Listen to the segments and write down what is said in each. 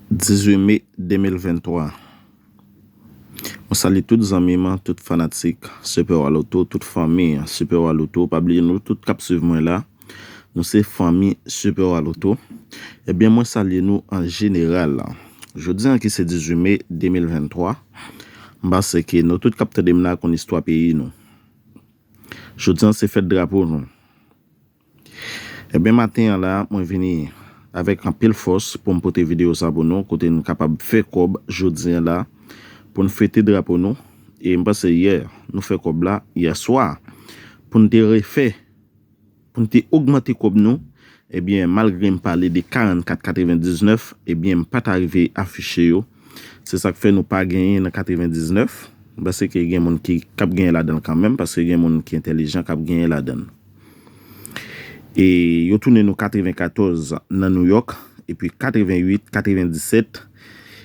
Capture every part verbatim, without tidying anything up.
Dizuit me de mil venntwa. Mwen salye tout zanmi m, tout fanatik Super Wa Loto, tout fanmi Super Wa Loto. Pa bliye nou tout k ap swiv mwen la. Nou se fanmi Super Wa Loto. Ebyen, mwen salye nou an jeneral. Jodi a ki se dizuit me de mil venntwa, m panse ke nou tout k ap tande m la konn istwa peyi nou. Jodi a se fèt drapo nou. Ebyen, maten an la, mwen vini avèk anpil fòs pou m pote videyo sa pou nou, kote n kapab fè kòb jodi a la, pou n fete drapo nou. E m panse yè, nou fè kòb la, yè swa, pou n te refè, pou n te ogmante kòb nou, ebyen, malgre m pale de karannkat katrevendiznèf, ebyen, m pa ta rive afiche yo. Se sa k fè nou pa genyen nan katrevendiznèf. M panse ke gen moun ki, k ap genyen ladan l kanmenm, paske gen moun ki entèlijan k ap genyen ladan l. E yo tounen nou katrevenkatòz nan New York, epi katrevenuit, katrevendisèt,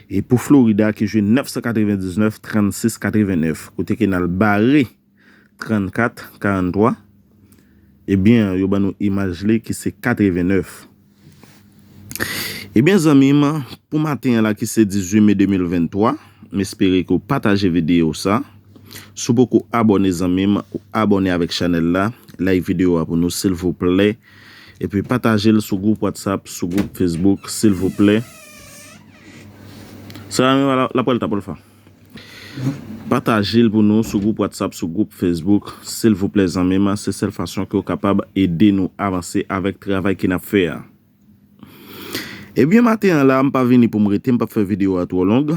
e pou Florida ki jwe nèf san katrevendiznèf, trannsis katrevennèf, kote ke n al bare trannkat karantwa, ebyen, yo ban nou imaj li ki se katrevennèf. Ebyen, zanmi m, pou maten an la ki se dizuit me de mil venntwa, m espere ke w pataje videyo sa. Si w poko abòne, zanmi m, ou abòne avèk chanèl la, like videyo a pou nou, silvouplè. Epi pataje l sou gwoup WhatsApp, sou gwoup Facebook, silvouplè. Sa, la, la pral tapolfa. Pataje l pou nou sou gwoup WhatsApp, sou gwoup Facebook, silvouplè, zanmi m. Se sèl fason ke w kapab ede nou avanse avèk travay ke n ap fè a. Ebyen, maten an la, m pa vini pou m rete, m p ap fè videyo a twò long.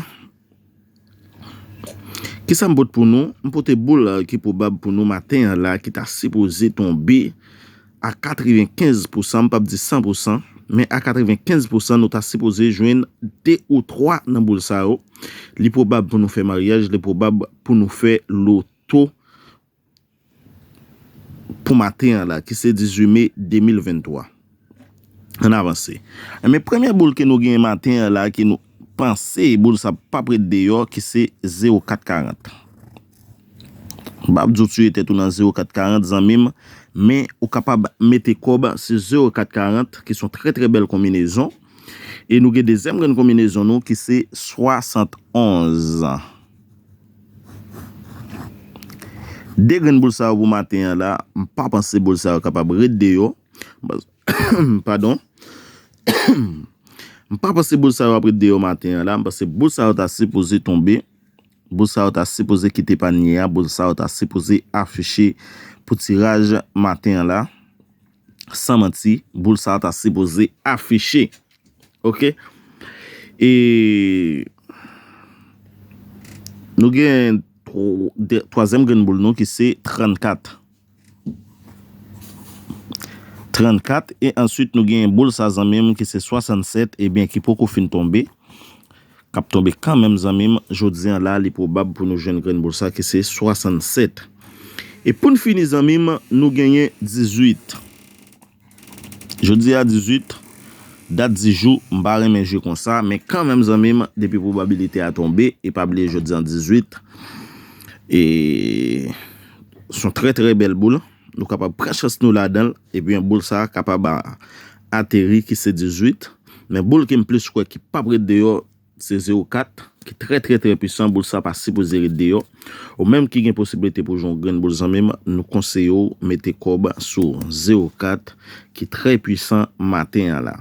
Kisa m pote pou nou? M pote boul ki pwobab pou nou maten an la, ki ta sipoze tonbe a katrevenkenz pousan, m p ap di san pousan, men a katrevenkenz pousan nou ta sipoze jwenn de ou twa nan boul sa yo. Li pwobab pou nou fè maryaj, li pwobab pou nou fè loto pou maten an la, ki se dizuit me de mil venntwa. Ann avanse. Men premye boul ke nou genyen maten an la, ke nou panse boul sa p ap ret deyò, ki se zewo kat karant. M p ap di w tiye tèt ou nan zewo kat karant, zanmi m, men ou kapab mete kòb sou zewo kat karant, ki se yon trè, trè bèl konbinezon. E nou gen dezyèm grenn konbinezon nou, ki se swasannonz. De grenn boul sa yo pou maten an la, m pa panse boul sa yo kapab ret deyò. Padon. M pa panse boul sa yo ap ret deyò maten an la. M panse boul sa yo ta sipoze tonbe. Boul sa yo ta sipoze kite panye a. Boul sa yo ta sipoze afiche pou tiraj maten an la. San manti, boul sa yo ta sipoze afiche. Oke? E nou gen tw-, de-, twazyèm grenn boul nou ki se trannkat. Trannkat, e answit nou gen boul sa, zanmi m, ki se swasannsèt, ebyen, ki poko fin tonbe. K ap tonbe kanmenm, zanmi m, jodi a la, li pwobab pou nou jwenn grenn boul sa, ki se swasannsèt. E pou n fini, zanmi m, nou genyen dizuit. Jodi a dizuit, dat di jou, m pa renmen jwe konsa, men kanmenm, zanmi m, depi pwobabilite a tonbe, e pa bliye jodi a dizuit, e se yon trè, trè bèl boul. Nou kapab pran chans nou ladan l, ebyen, boul sa a kapab a-, ateri, ki se dizuit. Men boul ke m plis kwè ki p ap ret deyò, se zewo kat, ki trè, trè, trè pwisan. Boul sa pa sipoze ret deyò. Ou menm ki gen posiblite pou jwenn yon grenn boul, zanmi m, nou konseye w mete kòb sou zewo kat, ki trè pwisan maten an la.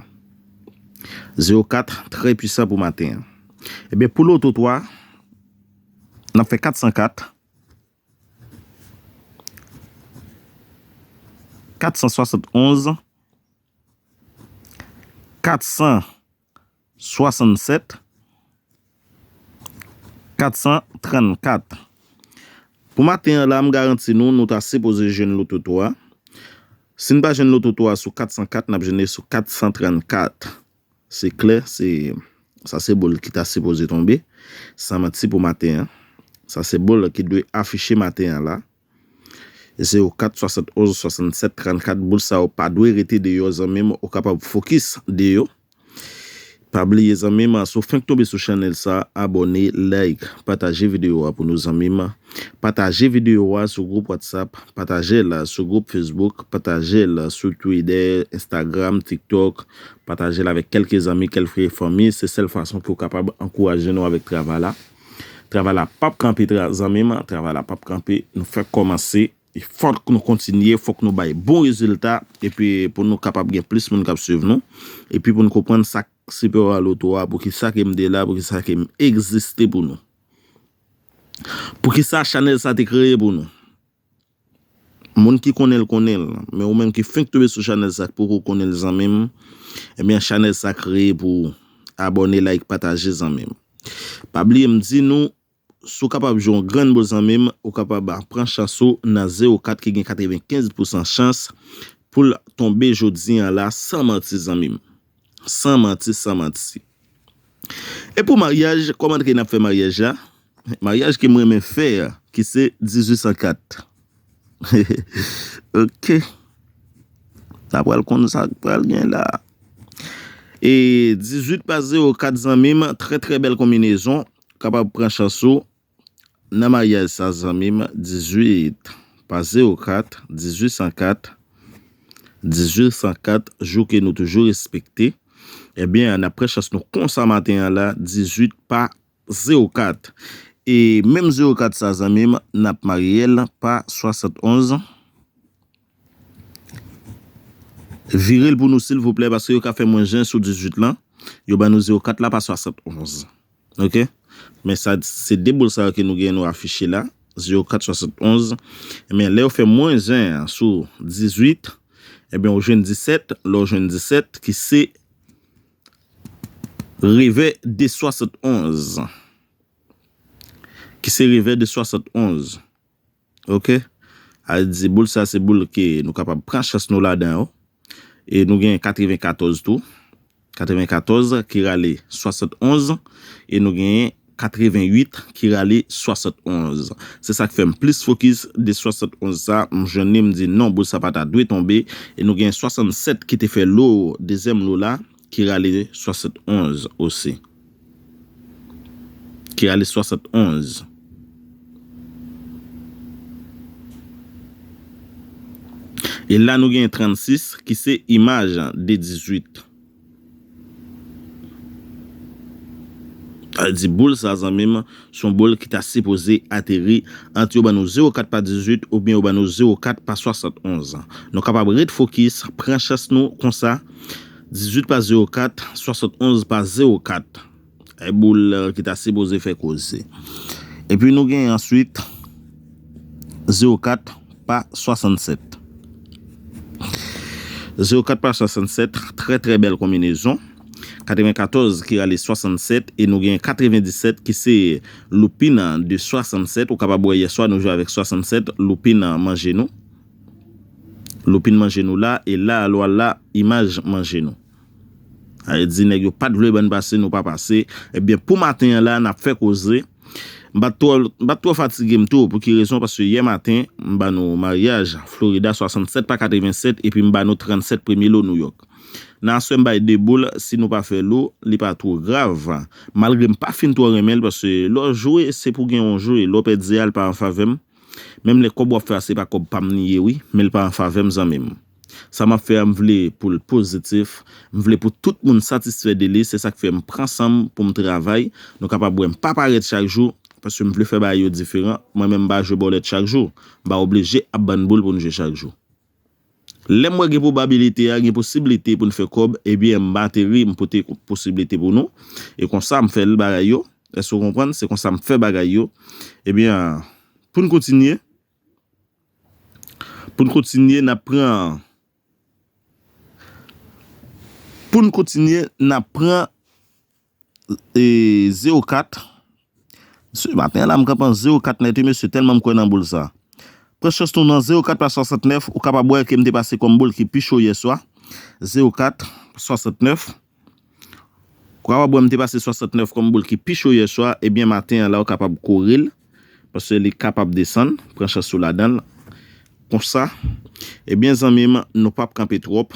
Zewo kat, trè pwisan pou maten an. Ebyen, pou loto twa, n ap fè kat san kat, kat san swasannonz, kat san swasannsèt, kat san trannkat. Pou maten an la, m garanti nou, nou ta sipoze jwenn loto twa. Si n pa jwenn loto twa sou kat san kat, n ap jwenn li sou kat san trannkat. Se klè, se, sa se boul ki ta sipoze tonbe. San manti pou maten an. Sa se boul ki dwe afiche maten an la. Zewo kat, swasann onz, swasann sèt, trannkat, boul sa yo pa dwe rete deyò, zanmi m, ou kapab fokis de yo. Pa bliye zanmi m, si w fenk tonbe sou chanèl sa, abòne, like, pataje videyo a pou nou zanmi m. Pataje videyo a sou gwoup WhatsApp, pataje l sou gwoup Facebook, pataje l sou Twitter, Instagram, TikTok, pataje l avèk kèlke zanmi, kèlke fanmi. Se sèl fason ke w kapab ankouraje nou avèk travay la. Travay la p ap kanpe, zanmi m, travay la p ap kanpe. Nou fèk kòmanse. Fòk nou kontinye, fòk nou bay bon rezilta, epi pou nou kapab gen plis moun k ap swiv nou, epi pou nou konprann sa k Super Loto a, poukisa ke m te la, poukisa ke m egziste pou nou. Poukisa chanèl sa te kreye pou nou. Moun ki konnen l, konnen l. Men ou menm ki fenk tonbe sou chanèl sa, k poko konnen l, zanmi m, ebyen, chanèl sa kreye pou ou. Abòne, like, pataje, zanmi m. Pa bliye m di nou, si w kapab jwe yon grenn boul, zanmi m, ou kapab pran chans ou nan zewo kat ki gen katrevenkenz pousan chans pou l tonbe jodi a la, san manti, zanmi m. San manti, san manti. E pou maryaj, kòman ke n ap fè maryaj la? Maryaj ke m renmen fè, ki se dizuit san kat. Ok. Sa pral konn sa k pral gen la. E dizuit pa zewo kat, zanmi m, trè, trè bèl konbinezon. Kapab pran chans ou nan maryaj sa, zanmi m, dizuit pa zewo kat, dizuit san kat, dizuit san kat, jou ke nou toujou respekte. Ebyen, n ap pran chans nou konsa maten an la, dizuit pa zewo kat. E menm zewo kat sa, zanmi m, n ap marye l pa swasannonz. Vire l pou nou, silvouplè, paske yo ka fè mwen zen sou dizuit lan. Yo ban nou zewo kat la pa swasannonz. Ok? Men sa, se de boul sa yo ke nou gen, nou afiche la. Zewo kat, swasannonz. Men lè yo fè mwen zen sou dizuit, ebyen, ou jwenn disèt. Lè w jwenn disèt, ki se revè de swasannonz. Ki se revè de swasannonz. Ok? A di, boul sa, se boul ke nou kapab pran chans nou ladan yo. E nou gen katrevenkatòz tou. Katrevenkatòz ki rale swasannonz. E nou gen katrevenuit ki rale swasannonz. Se sa k fè m plis fokis de swasannonz sa. M jwenn li, m di non, boul sa pa ta dwe tonbe. E nou gen swasannsèt ki te fè lo, dezyèm lo la, ki rale swasannonz osi. Ki rale swasannonz. E la, nou gen trannsis, ki se imaj de dizuit. Sa vle di boul sa, zanmi m, se yon boul ki ta sipoze ateri ant yo ban nou zewo kat pa dizuit oubyen yo ban nou zewo kat pa swasannonz. Nou kapab ret fokis, pran chans nou konsa, dizuit pa zewo kat, swasannonz pa zewo kat. E boul, eh, ki ta sipoze fè koze. Epi nou gen answit zewo kat pa swasannsèt. Zewo kat pa swasannsèt, trè, trè bèl konbinezon. Katrevenkatòz ki rale swasannsèt, e nou gen katrevendisèt ki se loupin de swasannsèt. Ou kapab wè yèswa nou jwe avèk swasannsèt, loupin manje nou. Loupin manje nou la, e la, lwa la, imaj manje nou. Sa vle di nèg yo pa t vle ban n pase, nou pa pase. Ebyen, pou maten an la, n ap fè koze. M pa t twò, m pa t twò fatige m tou. Pou ki rezon? Paske yè maten, m ban nou maryaj Florida swasannsèt pa katrevensèt, epi m ban nou trannsèt premye lo Nouyòk. Nan aswè, m bay de boul, si nou pa fè lo, li pa twò grav. Malgre m pa fin twò renmen l, paske lè w jwe, se pou gen yon jwe, lè w pèdi a, l pa an favè m. Menm lè kòb w ap fè a, se pa kòb pa m li ye, wi, men l pa an favè m, zanmi m. Sa m ap fè a, m vle pou l pozitif, m vle pou tout moun satisfè de li, se sa k fè m pran san m pou m travay. Nou kapab wè m pa parèt chak jou, paske m vle fè bagay yo diferan. Mwen menm, m pa jwe bòlèt chak jou. M pa oblije ap ban n boul pou n jwe chak jou. Lè m wè gen pwobabilite a, gen posiblite pou n fè kòb, ebyen, m ateri, m pote posiblite pou nou. E konsa, m fè l bagay yo. Èske w konprann? Se konsa m fè bagay yo. Ebyen, pou n kontinye, pou n kontinye, n ap pran, pou n kontinye, n ap pran, e, zewo kat. Mesye, maten an la, m kanpe an zewo kat nèt, wi, mesye, tèlman m kwè nan boul sa. Pran chans nou nan zewo kat pa swasantnèf, ou kapab wè ke m te pase kòm boul ki pi cho yèswa. Zewo kat swasantnèf. Ou kapab wè m te pase swasantnèf kòm boul ki pi cho yèswa, ebyen, maten an la, ou kapab kore l, paske li kapab desann, pran chans ou ladan l. Konsa, ebyen, zanmi m, nou p ap kanpe twòp.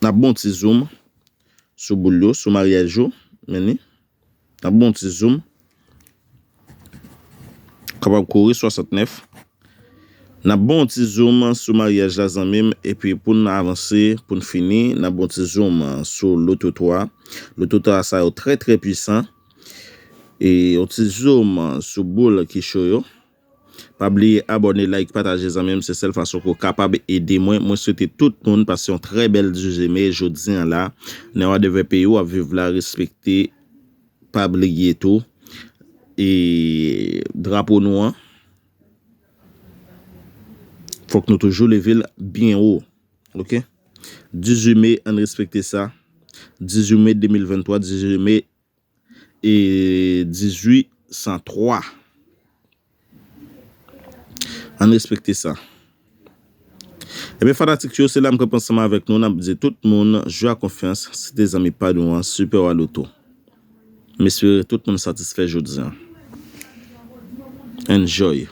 N ap bon ti zoom. sou boul yo, sou maryaj yo. Men li. N ap ba w yon ti zoom. Kapab kouri swasantnèf. N ap ba w yon ti zoom sou maryaj la, zanmi m. Epi pou n avanse, pou n fini, n ap ba w yon ti zoom sou loto twa. Loto twa sa yo trè, trè pwisan. E yon ti zoom sou boul ki cho yo. Pa bliye abòne, like, pataje, zanmi m. Se sèl fason ke w kapab ede mwen. Mwen swete tout moun pase yon trè bèl dizuit me jodi an la. Nan wadèvè peyi w ap viv la, respekte. Pa bliye tou. E drapo nou an, fòk nou toujou leve l byen wo. Oke? Dizuit me, ann respekte sa. Dizuit me de mil venntwa, dizuit me e dizuit san twa. Ann respekte sa. Ebyen, fanatik yo, se la m kanpe ansanm avèk nou. N ap di tout moun, jwe ak konfyans, se te zanmi pa nou an, Super Waloto. M espere tout moun satisfè jodi an. Enjoy.